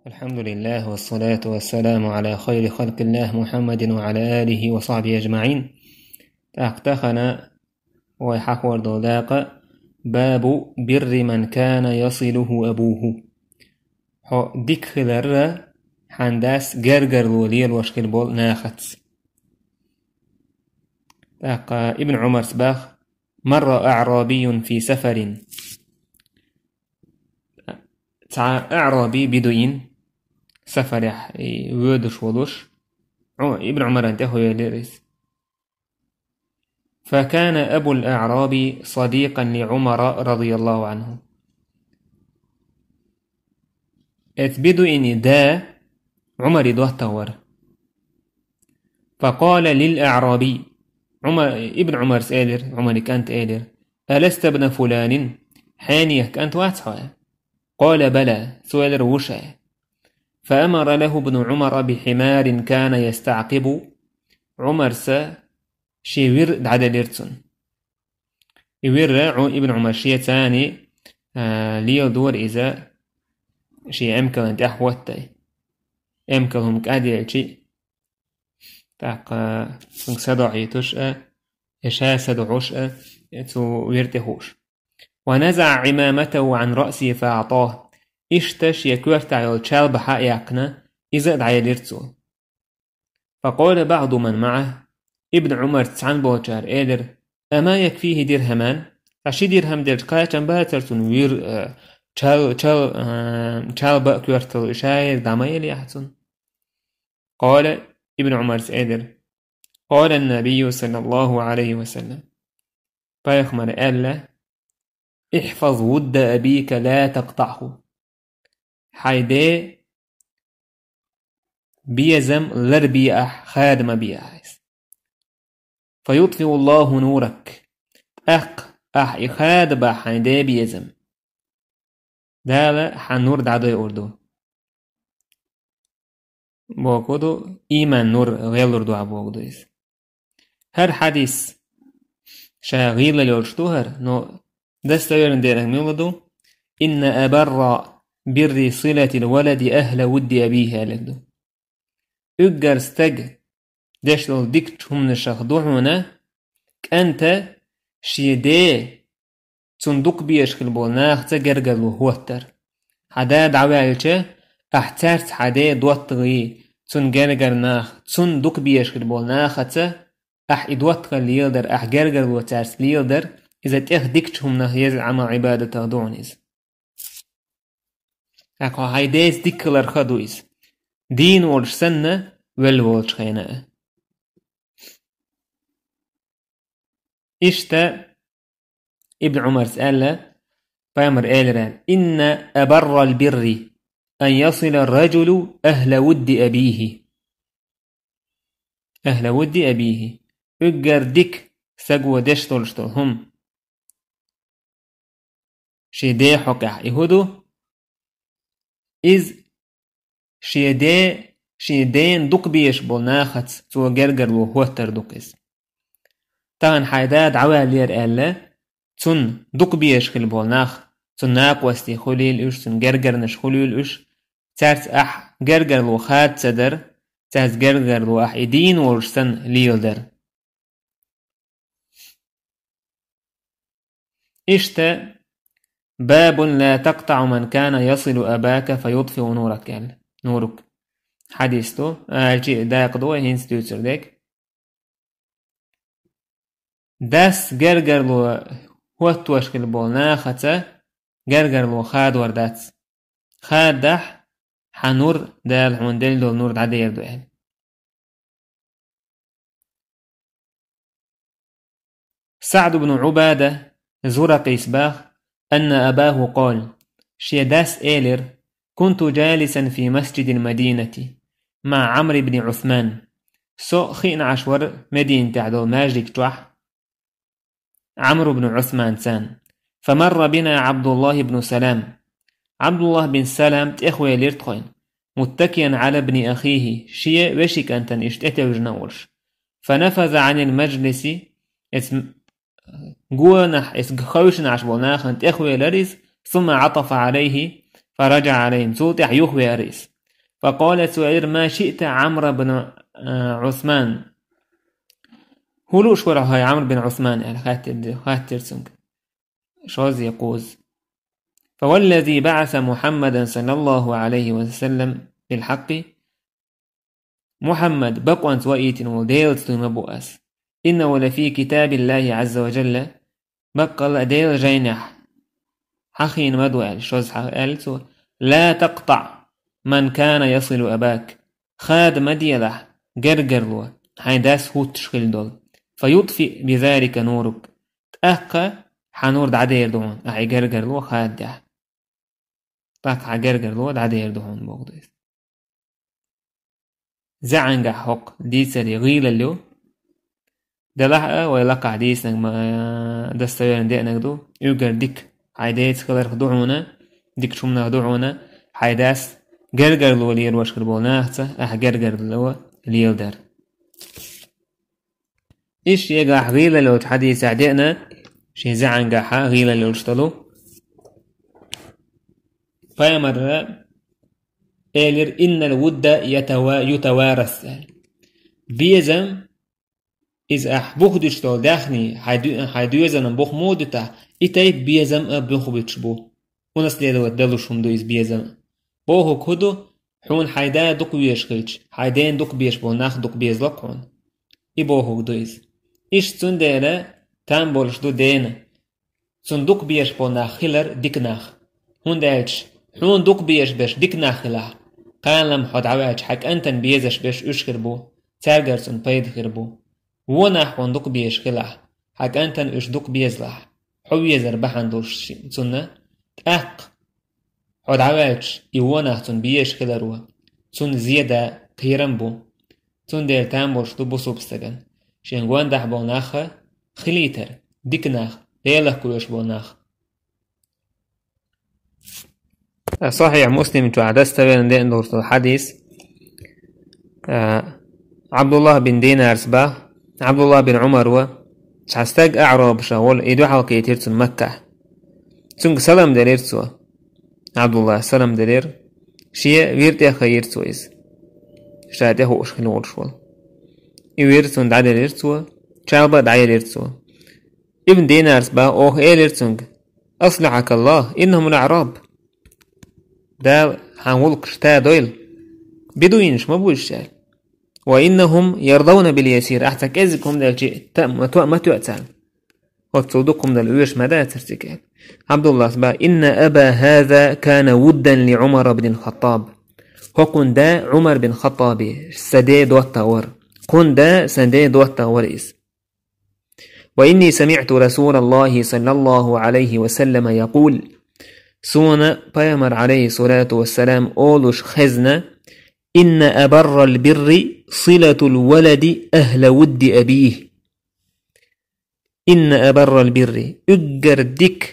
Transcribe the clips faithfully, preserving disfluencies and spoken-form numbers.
الحمد لله والصلاة والسلام على خير خلق الله محمد وعلى آله وصحبه أجمعين. ТӀаккха тахана вай хьахор долу дакъа: «باب بر من كان يصله أبوه». Хьо дика хиларра, хьан дас гергарло лелош хила болу нахаца. ТӀаккха Ибн Ӏумарс баха: «مر أعرابي في سفر». Цхьа аъраби, бедуин, сафарехь, и, воьдуш волуш, Ӏу-, Ибн Ӏумаран тӀе хьоьллира иза. فكان أبو الأعرابي صديقا لعمر رضي الله عنه. Эцу бедуини да Ӏумари доттагӀа вара. فقال للأعرابي, Ӏума-, Ибн Ӏумарс элира, Ӏумари кӀанта элира: «ألست ابن فلان؟ Хьенех кӀант вац хьо?» قال: «بلى». Цо элира: «Ву ша». فأمر له ابن عمر بحمار كان يستعقب. Ӏумарса шен вир дӀаделира цунна. И вир, Ӏу-, Ибн Ӏумар шеца, а, леладора иза шен эмкалан тӀехь хӀоттай. Эмкал хӀума кӀадъелчи, тӀаккха цуьнга садоӀуьйтуш а, я ша садоӀуш а, я цу вир тӀе хууш. ونزع عمامته عن رأسه فأعطاه. Иштта шен коьртехь йолу чалба хьа а яьккхина, иза а дӀаелира цо. فقال بعض من معه. Ибн Ӏумарца цхьаьна болчара элира: «أما يكفيه درهمان؟ Ткъа ши дирхам делча кхачам бацара цунна вир, а, чал-, чал-, а, чалба а коьртал, ша ерг дӀа ма еллехь цунна?» قال, Ибн Ӏумарс элира: قال النبي صلى الله عليه وسلم. Пайхамара аьлла: «احفظ ود أبيك لا تقطعه». Хьайн ден безам ларбе ахь, хада ма бе ахь иза. فيطفئ الله نورك. ТӀаккха ахь и хадабахь, хьайн ден безам, Дала хьан нур дӀадойур ду. Бохург ду, ийман нур гӀеллур ду ахь, бохург ду иза. ХӀара хьадис ша гӀийла йолуш ду хӀара, но достоверный дерг мила ду: «إن أبر بر صلة الولد أهل ود أبيه», аьлларг ду. Уггар стаг деш долу дикачу хӀуманашах ду хьуна кӀанта шен ден, цунна дукха безаш хила болу нахаца гергарло хӀоттар. Хьан да дӀаваьлча, ахь цаьрца хьан ден доттагӀий, цунна гергара нах, цунна дукха безаш хила болу нахаца ахь и доттагӀалла леладар, ахь гергарло цаьрца леладар, иза тӀех дикачу хӀуманах, еза Ӏамал-Ӏибадатах ду хьуна иза. ТӀаккха хьайн ден дика хиларх а ду иза, дийна волуш санна, велла волчу хенахь а. Иштта Ибн Ӏумарс аьлла, пайхамара элира: «إن أبر البر أن يصل الرجل أهل ود أبيه». أهل ود أبيه. Уггар дика стага деш долуш долу хӀума шен ден хьокъехь и хӀун ду? Иза шен ден, шен ден дукха безаш болу нахаца цо гергарло хӀоттар ду-кх иза. Тахана хьайн да дӀаваьллера аьлла, цунна дукха безаш хила болу нах, цунна накъостий хуьлийла уьш, цунна гергарнаш хуьлийла уьш, цаьрца ахь гергарло хада ца дар, цаьрца гергарло ахь и дийна волуш санна леладар. Иштта: «باب لا تقطع من كان يصل أباك فيطفئ نورك», аьлла. Нурак. Хьадис ду, аьлчи дакъа ду вай хӀинца дуьйцур дерг. Дас гергарло хӀоттош хила болу нахаца гергарло хадор дац. Хадахь, хьан нур, Дала хьуна делла долу нур дӀадер ду аьлла. СаӀд ибн Ӏубада Зуракъис баха: «أن أباه قال», шен дас элира: «كنت جالسا في مسجد المدينة مع عمرو بن عثمان». Со хиъна Ӏаш вара Мединатехь долу маьждиг чохь Ӏамр ибн Ӏусманца. «فمر بنا عبد الله بن سلام». Ӏабдуллах бин Салам тӀехвелира тхойна, «متكئا على ابن أخيه», шен вешин кӀантана иштта тӀетевжина а волуш. «فنفذ عن المجلس», эс гонах, эс хевшина Ӏаш болу нахана тӀехвелира иза, «ثم عطف عليه فرجع عليهم», цул тӀаьхьа юхавеара иза. فقال, цо элира: ما شئت عمرو بن, а, عثمان. ХӀун лууш вара хьо, Ӏамр бин Ӏусман, аьлла, хаьттира, хаьттира цуьнга. Шозза, кхузза. فوالذي بعث محمدا صلى الله عليه وسلم بالحق. Мухьаммад бакъонца ваийтина волу Делаца дуй ма бу ас. إنه لفي كتاب الله عز وجل. Баккъалла а Делан жайнехь хьахийна ма ду аьлла, шозза хьа-, аьлла цо: لا تقطع من كان يصل أباك. Хада ма делахь гергарло, хьайн дас хӀуттуш хилла долу. فيطفئ بذلك نورك. ТӀаккха хьан нур дӀадер ду хьуна, ахь и гергарло хададехь. ТӀаккха хьан гергарло дӀадер ду хьуна, боху иза. ЗаӀангахь хӀокху дийцаре гӀийлалла ю. Делахь а вай лакхахь дийцинарг ма-, достоверно деанарг ду, уггар дика хьайн деца хиларх ду хьуна, дикачу хӀуманах ду хьуна, хьайн дас гергарло лелош хир болу нахаца ахь гергарло леладар. Иза шегахь гӀийлалла йолчу хьадисехь деана, шен заьӀангахь гӀийлалла йолуш долу. Пайхамара элира: إن الود يتوا-, يتوارث. Безам, иза ахь бух дуьтуш долу даьхни, хьайн ду-, хьайн доьзалан бух муха дуьтахь, и тайпа безам а бух буьтуш бу. Унаследовать далуш хӀума ду иза безам. Бохург хӀун ду, хьуна хьайн да дукха везаш хилча, хьайн дена дукха безаш болу нах дукха безало-кх хьуна. И бохург ду иза. Иштта цундела там болуш ду дена. Цунна дукха безаш болу нах хилар дика нах. ХӀунда аьлча хьуна дукха безаш берш дика нах хилахь, кхана-м хьо дӀаваьлча хьан кӀантана безаш берш уьш хир бу, цаьргара цунна пайда хир бу. Вон нах хьуна дукха безаш хилахь, хьан кӀантана уьш дукха безалахь, хьо везар бахьана долуш ши-, цунна, тӀаккха хьо дӀаваьлча, и вон нах цунна безаш хиларо, цунна зен дан кхерам бу. Цундела там болуш ду бусалба стагана шен гондахь болу нах хилийтар, дика нах, Делах кхоьруш болу нах. Сахьихь Муслим чохь достоверно деана долуш долу хьадис. А, Абдуллах бин Динарс бах, Абдуллах бин Умар ва, цхьа стаг аърабашах волу, и дуьхьал кхийтира цунна Маккахь. Цуьнга салам делира цо. Абдуллах салам делира. Шен вир тӀехь хайира цо иза. Ша тӀехь хууш хила волуш волу. И вир цунна дӀаделира цо, чалба а дӀаелира цо. Ибн Динарс бах, оха элира цуьнга: أصلحك الله، إنهم الأعراب. Дала хьан гӀуллакхаш тадойла. Бедуинаш ма бу уьш аьлла. وإنهم يرضون باليسير. Ахь цхьа кӀезиг хӀума делчи, та-, ма тоа, ма тоа царна. Оццул дукха хӀума дала оьшуш ма дацара цига аьлла. Абдуллас бах: إن أبا هذا كان ودا لعمر بن الخطاب. ХӀокхун да Умар бин Хаттаби, сан ден доттагӀа вара. Кхун да сан ден доттагӀа вара иза. وإني سمعت رسول الله صلى الله عليه وسلم يقول. Суна Пайхамар, عليه الصلاة والسلام, олуш хезна: إن أبر البر صلة الولد أهل ود أبيه. إن أبر البر, уггар дика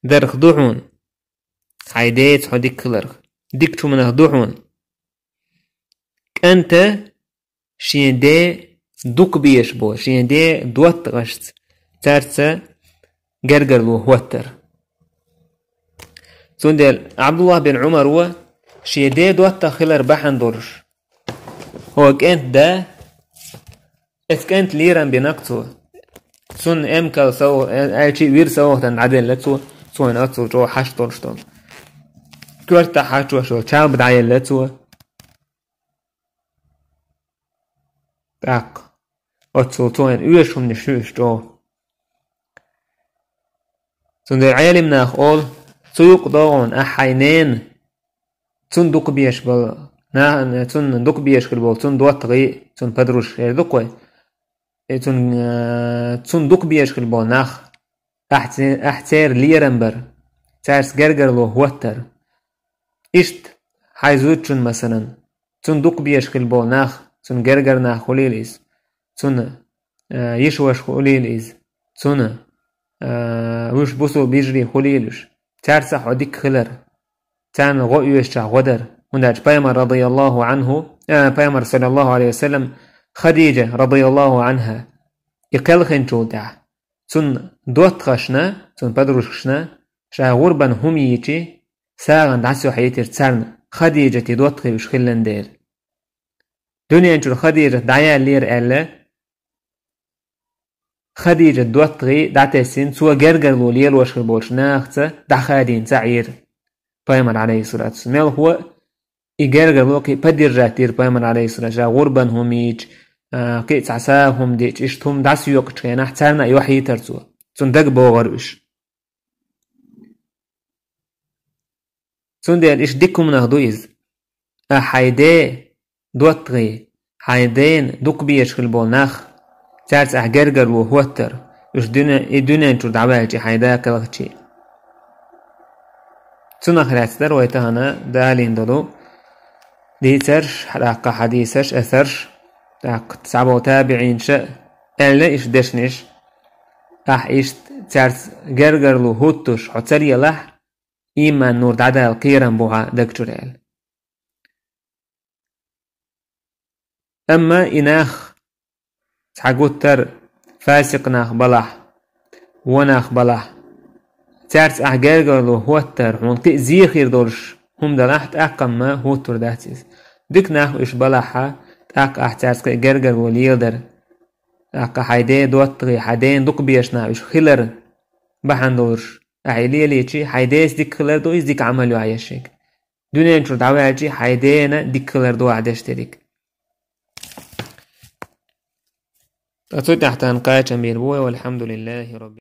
дарх ду хьуна, хьайн деца хьо дика хиларх, дикачу хӀуманах ду хьуна. КӀанта шен ден дукха безаш болу, шен ден доттагӀашца, цаьрца гергарло хӀоттар. Цундела Абдуллах бин Умар ва шен ден доттагӀа хилар бахьана долуш, хӀокху кӀентан да, оцу кӀентан лерам бина-кх цо. Цунна эмкал сов-, аьлчи вир совгӀатана дӀаделла цо, цо вайна оццул чӀогӀа хьашт долуш долу. Коьртахь хьачош йолу чалба дӀаелла цо. ТӀаккха оццул цо вайна оьшуш хӀуманаш ю уьш чӀогӀа. Цундела Ӏелим наха олу, цу юкъа догӀун ахь хьайн нена, цунна дукха безаш болу, на-, цунна дукха безаш хир болу, цунна доттагӀий, цунна подружка эр ду-кх вай. И цунна, э, цунна дукха безаш хир болу нах, ахь це-, ахь церан лерам бар, цаьрца гергарло хӀоттар. Иштта хьайн зудчун, масалан, цунна дукха безаш хир болу нах, цунна гергара нах хуьлийла иза, цунна, э, йиша-ваша хуьлийла иза, цунна, э, вуьш бусалба йижарий хуьлийла уьш. Цаьрца хьо дика хилар, царна гӀо оьшучохь гӀо дар. ХӀунда аьлча Пайхамар, радияллаху Ӏанху, э, Пайхамар, саллаллаху Ӏалайхи ва саллам, Хадижа, радияллаху Ӏанха, и кхелхинчул тӀаьхьа цунна доттагӀашна, цунна подружкашна ша гӀурбан хӀума йийчи, сагӀина дӀасаохьийтира царна. Хадижата доттагӀий уьш хилла дела. Дуьнен чуьра Хадижат дӀаяьллера аьлла, Хадижата доттагӀий дӀатесна, цо гергарло лелош хир болчу нахаца дӀахадийна ца Ӏийра пайхамар, алейхиссалату вассалам. Мелхо а и гергарло кхин а поддержать дира пайхамар, алейхиссалату вассалам, гӀурбан хӀума йича, а, кхин а цхьа сагӀа хӀума дича, иштта хӀума дӀасаоькъучу хенахь царна а йохьийтара цо. Цунна дага богӀура уьш. Цундела иштта дика хӀуманах ду иза. Ахь хьайн ден доттагӀий, хьайн дена дукха безаш хила болу нах, цаьрца ахь гергарло хӀоттар, уьш дуьне-, и дуьнен чуьра дӀаваьлча хьайн да кхелхича. Цунах лаьцна дара вай тахана далийна долу дийцарш, тӀаккха хьадийсаш, асарш, тӀаккха цхьаболу табиӀинаша аьлла иштта дешнаш, ахь иштта цаьрца гергарло хӀуттуш хьо ца лелахь, ийман нур дӀадала кхерам бу хьан даг чуьра аьлла. Амма и нах цхьа гуттар а фасикъ нах балахь, вон нах балахь, цаьрца ахь гергарло хӀоттар хьуна кхин а зе хир долуш хӀума далахь, тӀаккха-м хӀуттур дац иза. Дика нах уьш балахь, тӀаккха ахь цаьрца кхин а гергарло леладар, тӀаккха хьайн ден доттагӀий, хьайн дена дукха безаш нах уьш хилар бахьана долуш ахь и лелийча, хьайн деца дика хилар ду иза, дика Ӏамал ю хьан ешшехь. Дуьнен чуьра дӀаваьлча, хьайн дена дика хилар ду ахь деш дерг. Ткъа цу тӀехь тахана кхачам бийр бу вай, валхьамдулиллахи раббил